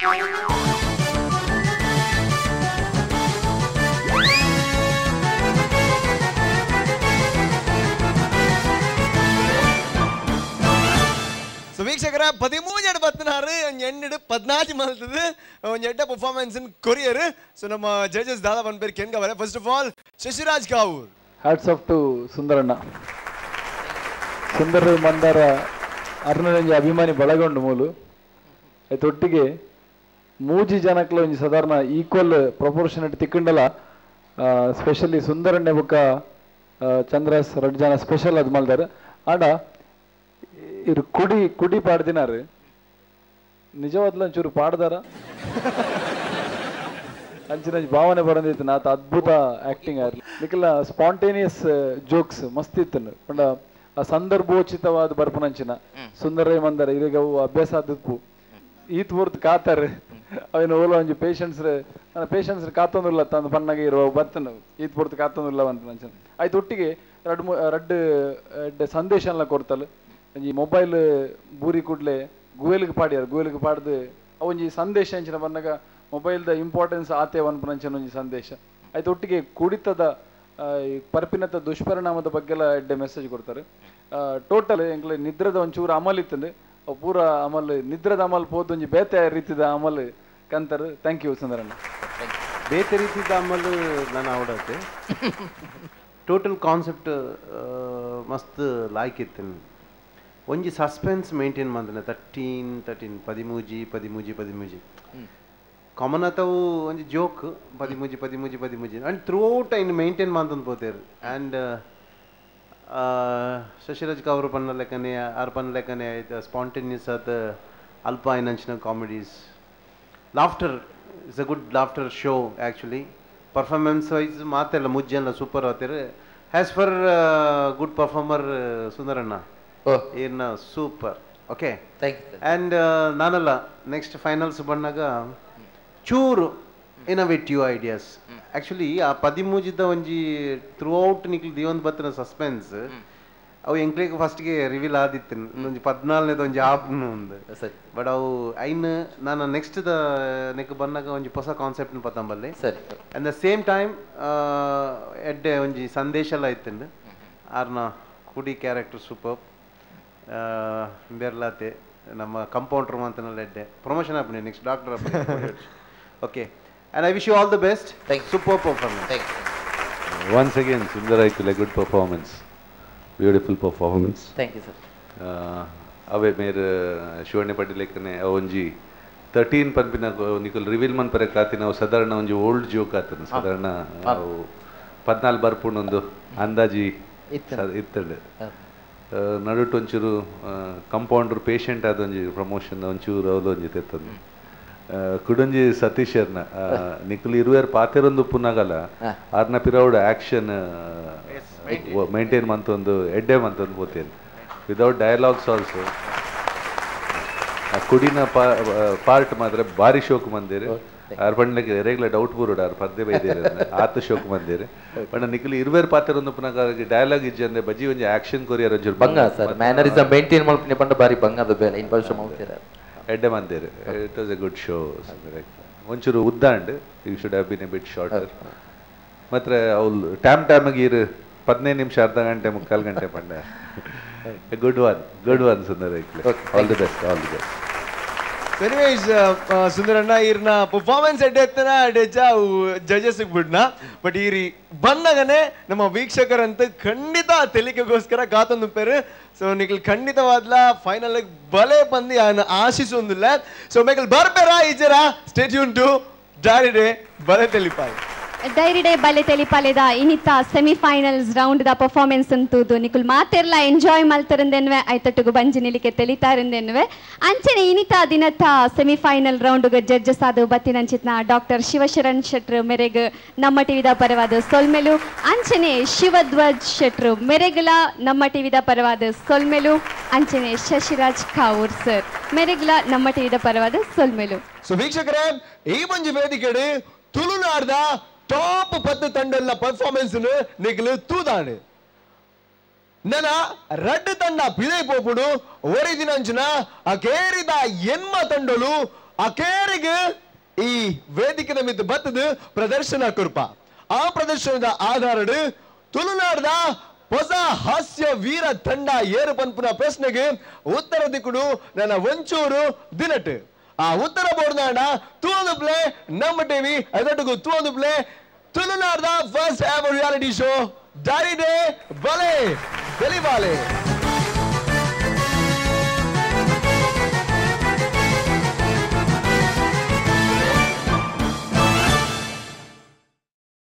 So ವೀಕ್ಷಕರ 13 ಬತ್ತನಾರು ಎಂಟು 14 ಮಲ್ತದು ಒಂಜಿ ಎಡ್ಡೆ performance in courier. So ನಮ್ಮ ಜಡ್ಜಸ್ ದಾದಾ ಪನ್ಪೇರ್ ಕೆನ್ಕವರೆ. First of all Shashiraj Kavoor. Hats off to ಸುಂದರಣ್ಣ. Sundara Mandara ಅರ್ನಂಜಿ ಅಭಿಮಾನಿ ಬಳಗೊಂಡು ಮೂಲು ಐತೊಟ್ಟಿಗೆ ಮೂಜಿ ಜನಕ್ಲ ಒಂಜಿ ಸಾಧಾರಣ ಈಕ್ವಲ್ ಪ್ರಪೋರ್ಷನೇಟ್ ತಿಕ್ಕಂಡಲ. ಸ್ಪೆಷಲಿ ಸುಂದರಣ್ಣೆ ಬೊಕ್ಕ ಚಂದ್ರಸ್ ರಡ್ಡು ಜನ ಸ್ಪೆಷಲ್ ಅದು ಮಲ್ದಾರ. ಆಂಡ ಇರು ಕುಡಿ ಕುಡಿ ಪಾಡ್ದಿನಾರು ನಿಜವಾದ್ಲ ಒಂಚೂರು ಪಾಡ್ದಾರ ಅಂಚಿನ ಭಾವನೆ ಬರಂದಿತ್ತು. ನಾತ ಅದ್ಭುತ ಆಕ್ಟಿಂಗ್ ಆರ್ಲಿ ನಿಖಲ ಸ್ಪಾಂಟೇನಿಯಸ್ ಜೋಕ್ಸ್ ಮಸ್ತ್ ಇತ್ತು. ಪಂಡ ಆ ಸಂದರ್ಭೋಚಿತವಾದ ಬರ್ಪನಂಚಿನ ಸುಂದರ ಮಂದರ ಇದೀಗ ಅವು ಅಭ್ಯಾಸ ಆದಪ್ಪು ಈತ್ ಪೂರ್ತಿ ಕಾತಾರೆ ಅವಿನ ಓಲ ಒಂಜಿ ಪೇಷನ್ಸ್ ನನ್ನ ಪೇಷನ್ಸ್ ಕಾತೊಂದಿಲ್ಲ ತಂದು ಪನ್ನಾಗ ಇರುವ ಬರ್ತನ ಈತ್ ಪೂರ್ತಿ ಕಾತೊಂದಿಲ್ಲ ಅಂತ ಆಯ್ತು. ಒಟ್ಟಿಗೆ ರಡ್ಡು ರಡ್ಡು ಎಡ್ಡೆ ಸಂದೇಶ ಎಲ್ಲ ಕೊಡ್ತಲ್ಲ. ಒಂಜಿ ಮೊಬೈಲ್ ಬೂರಿ ಕೂಡ್ಲೆ ಗುವೆಲ್ಗೆ ಪಾಡ್ಯಾರ. ಗುವೆಲ್ಗೆ ಪಾಡ್ದು ಒಂಜಿ ಸಂದೇಶ ಅಂಚಿನ ಬಂದಾಗ ಮೊಬೈಲ್ದ ಇಂಪಾರ್ಟೆನ್ಸ್ ಆತೆ ವನ್ಪನಂಚಿನ ಒಂಜಿ ಸಂದೇಶ ಆಯ್ತು. ಒಟ್ಟಿಗೆ ಕುಡಿತದ ಪರ್ಪಿನತ ದುಷ್ಪರಿಣಾಮದ ಬಗ್ಗೆ ಎಲ್ಲ ಎಡ್ಡೆ ಮೆಸೇಜ್ ಕೊಡ್ತಾರೆ. ಟೋಟಲ್ ಎಂಕ್ಲೆ ನಿದ್ರದ ಒಂಚೂರು ಅಮಲ್ ಇತ್ತಂದು ಪೂರ ಅಮಲ್ ನಿದ್ರದ ಅಮಲ್ ಪೋದು ಒಂಜಿ ಬೇತೆ ರೀತಿದ ಅಮಲ್ ಕಂತಾರೆ. Thank you ಸುಂದರಣ್ಣ. ಬೇತೆ ರೀತಿದ ಅಮಲ್ ನಾನು ಅವಡತ್ತೆ ಟೋಟಲ್ ಕಾನ್ಸೆಪ್ಟ್ ಮಸ್ತ್ ಲಾಯ್ಕ್ ಇತ್ತು. ಒಂಜಿ ಸಸ್ಪೆನ್ಸ್ ಮೇಂಟೈನ್ ಮಾಡ್ತಾನೆ 13 13 13 13 13 ಕಾಮನ್ ಆತವು ಒಂಜಿ joke 13 13 13 and through out ಐನ್ ಮೇಂಟೈನ್ ಮಾಡ್ತಂದು ಪೋತೇರು. ಆ್ಯಂಡ್ ಶಶಿರಾಜ್ ಕಾವರು ಪನ್ನ ಲೆಕ್ಕನೆ ಆರ್ ಪನ್ನ ಲೆಕ್ಕನೆ ಆಯ್ತು ಸ್ಪಾಂಟೇನಿಯಸ್ ಆತ ಅಲ್ಪ ಐನಂಚಿನ comedies. Laughter is a good laughter show actually. Performance wise ಮಾತೆಲ್ಲ ಮುಜ್ಜೆಲ್ಲ ಸೂಪರ್ ಆತೀರಿ. As for good performer ಸುಂದರಣ್ಣ ಏನ super. Okay and ನಾನಲ್ಲ ನೆಕ್ಸ್ಟ್ ಫೈನಲ್ಸ್ ಬಂದಾಗ ಚೂರು innovative ideas actually. ಆ 13 ಒಂಜಿ ಥ್ರೂ ಔಟ್ ನಿಕ್ಲು ದಿವೊಂದು ಬತ್ತಿನ ಸಸ್ಪೆನ್ಸ್ ಅವು ಎಂಕ್ಲೇಗ್ ಫಸ್ಟ್ಗೆ ರಿವೀಲ್ ಆದಿತ್ತು ಒಂಜಿ 14ನೇದು ಒಂಜಿ ಆಪ್ನು ಉಂದು. ಬಟ್ ಅವು ಐನ್ ನಾನು ನೆಕ್ಸ್ಟ್ the ನೆಕ್ ಬಂದಾಗ ಒಂಜಿ ಹೊಸ ಕಾನ್ಸೆಪ್ಟ್ ಪತ್ತಂಬಲ್ಲಿ. ಸರಿ. And the same time ಎಡ್ಡೆ ಒಂಜಿ ಸಂದೇಶ ಎಲ್ಲ ಇತ್ತು. ಆರ್ನ ಕುಡಿ ಕ್ಯಾರೆಕ್ಟರ್ ಸೂಪರ್ ಬೆರ್ಲಾತೆ ನಮ್ಮ ಕಂಪೌಂಡರ್ ಅಂತನೆಲ್ಲ ಎಡ್ಡೆ ಪ್ರಮೋಷನ್ ಆಪಣೆ ನೆಕ್ಸ್ಟ್ ಡಾಕ್ಟರ್ ಆಪಣೆ. Okay and I wish you all the best. Thank you. Super performance. Thank you. Once again Sundara ಐಕುಲೆ good performance, beautiful performance. Thank you sir. ಅವೇ ಮೇರ್ ಶಿವಣ್ಣ ಪಟ್ಟಿಲೆಕ್ಕನೆ ಒಂಜಿ 13 ಪನ್ಪಿನ ನಿಕುಲ್ ರಿವೀಲ್ ಮನ್ಪರೆ ಕಾತಿನ ಅವು ಸಾಧಾರಣ ಒಂಜಿ ಓಲ್ಡ್ ಜೋಕ್ ಆತನ ಸಾಧಾರಣ ಅವು 14 ಬರ್ಪುಂಡೊಂದು ಅಂದಾಜಿ ಇತ್ತಂಡು. ನಡುಟು ಒಂಚೂರು ಕಂಪೌಂಡ್ರ್ ಪೇಷಂಟ್ ಆದ ಒಂಜಿ ಪ್ರಮೋಷನ್ ಒಂಚೂರು ಅವಲು ಒಂಜಿ ತೆತ್ತಂದು. ಕುಡಂಜಿ ಸತೀಶರ್ನ ನಿಕುಲ್ ಇರುವೇರ್ ಪಾತೆರೊಂದು ಪುನಗಲ ಆರ್ನ ಪಿರೌಡ್ ಆಕ್ಷನ್ ಮೇಂಟೈನ್ ಮಂತೊಂದು ಎಡ್ಡೆ ಮಂತೊಂದು ಪೋತೇನೆ without dialogues also. ಆ ಕುಡಿನ ಪಾರ್ಟ್ ಮಾತ್ರ ಭಾರಿ ಶೋಕ್ ಮಂದಿರಿ. ಆರ್ ಪಂಡ್ಲಕ್ಕೆ ಎರೆಗ್ಲ ಡೌಟ್ ಬೂರುಡು ಆರ್ ಪದ್ದೆ ಬೈದೇರು ಆತ ಶೋಕ್ ಮಂದಿರಿ. ಪಂಡ ನಿಕುಲ್ ಇರುವೇರ್ ಪಾತೆರೊಂದು ಪುನಗ ಡೈಲಾಗ್ ಇಜ್ಜಂದೆ ಬಜಿ ಒಂಜಿ ಆಕ್ಷನ್ ಕೊರಿಯರ್ ಒಂಚೂರು ಬಂಗ sir mannerism maintain ಮಲ್ಪನೆ ಪಂಡ ಬಾರಿ ಬಂಗದ ಬೇಲೆ ಇನ್ ವರ್ಷ ಮಲ್ತಿರ ಎಡ್ಡೆ ಮಂದಿರಿ. It was a good show. ಒಂಚೂರು ಉದ್ದಾಂಡ್ you should have been a bit shorter. ಮಾತ್ರ ಅವ್ಲು ಟ್ಯಾಮ್ ಟ್ಯಾಮಿಗೆ ಇರು 15 ನಿಮಿಷ ಅರ್ಧ ಗಂಟೆ 3/4 ಗಂಟೆ ಪಂಡ. Good one, good one Sundara. All the best, all the best. Anyways ಸುಂದರಣ್ಣ ಈರ್ನ ಪರ್ಫಾರ್ಮೆನ್ಸ್ ಎಡ್ಡೆ ಎತ್ತನ ಎಡ್ಡೆಜ್ಜ ಜಡ್ಜಸ್ ಬಿಡ್ನ. ಬಟ್ ಈರಿ ಬಂದಾಗನೆ ನಮ್ಮ ವೀಕ್ಷಕರಂತ ಖಂಡಿತ ತೆಲಿಕೆಗೋಸ್ಕರ ಕಾತೊಂದು ಪೇರು. ಸೊ ನಿಖಲ್ ಖಂಡಿತವಾದ್ಲ ಫೈನಲ್ ಬಲೆ ಬಂದು ಆಶಿಸೊಂದಿಲ್ಲ. ಸೊ ಮೇಕಲ್ ಬರ್ಬೇರ ಈಜರ stay tune to dairy day ಬಲೆ ತೆಲಿಪಾಲ್. ಡೈರಿ ಡೇ ಬಲೆ ತೆಲಿಪಾಲೆದ ಇನ್ನಿತ semifinals round the performance ಅಂತೂದು ನಿಕುಲ್ ಮಾತೆರ್ಲ ಎಂಜಾಯ್ ಮಲ್ತರಂದೆನ್ವೆ ಐತೊಟ್ಟಿಗು ಬಂಜಿ ನಿಲಿಕೆ ತೆಲಿತಾರಂದೆನ್ವೆ. ಅಂಚನೆ ಇನ್ನಿತ ದಿನತ ಸೆಮಿಫೈನಲ್ ರೌಂಡ್ಗೆ ಜಡ್ಜಸ್ ಆದ ಬತ್ತಿನಂಚಿತ್ನ ಡಾಕ್ಟರ್ ಶಿವಶರಣ್ ಶೆಟ್ರು ಮೆರೆಗ್ ನಮ್ಮ ಟಿವಿದ ಪರವಾದ ಸೊಲ್ಮೆಲು. ಅಂಚನೆ ಶಿವಧ್ವಜ್ ಶೆಟ್ರು ಮೆರೆಗ್ಲ ನಮ್ಮ ಟಿವಿದ ಪರವಾದ ಸೊಲ್ಮೆಲು. ಅಂಚನೆ ಶಶಿರಾಜ್ ಕಾವೂರ್ ಸರ್ ಮೆರೆಗ್ಲ ನಮ್ಮ ಟಿವಿದ ಪರವಾದ ಸೊಲ್ಮೆಲು. ಸೊ ವೀಕ್ಷಕರೇ ಈ ಮಂಜು ವೇದಿಕೆಡು ತುಳುನಾಡ್ದ ಟಾಪ್ 10 ತಂಡಲ್ಲ ಪರ್ಫಾರ್ಮೆನ್ಸ್ ನಿಗಲು ತೂದಾಣೆ. ನನ್ನ ರಡ್ಡು ತಂಡ ಪಿದೈ ಪೋಪುಡು ಒರಿ ದಿನಂಚಿನ ಅಕೇರಿದ ಎನ್ಮ ತಂಡಲು ಅಕೇರಿಗೆ ಈ ವೇದಿಕೆದ ಮಿತ್ತು ಬತ್ತದು ಪ್ರದರ್ಶನ ಕೊರ್ಪ. ಆ ಪ್ರದರ್ಶನದ ಆಧಾರಡು ತುಳುನಾಡ್ದ ಹೊಸ ಹಾಸ್ಯ ವೀರ ತಂಡ ಏರು ಪನ್ಪುನ ಪ್ರಶ್ನೆಗೆ ಉತ್ತರ ದಿಕ್ಕುಡು ನನ್ನ ಒಂಚೂರು ದಿನಟ್. ಆ ಉತ್ತರ ಬೋರ್ನಾಡ ತೂವೊಂದು ಪ್ಲೇ ನಮ್ಮ ಟಿವಿ ಅದೊಟ್ಟಿಗೂ ತೂವೊಂದು ಪ್ಲೇ ತುಳುನಾಡ್ದ ಫಸ್ಟ್ ಎವರ್ ರಿಯಾಲಿಟಿ ಶೋ ದಾರಿಡೆ ಬಲೆ ಬೆಲಿಬಾಲೆ.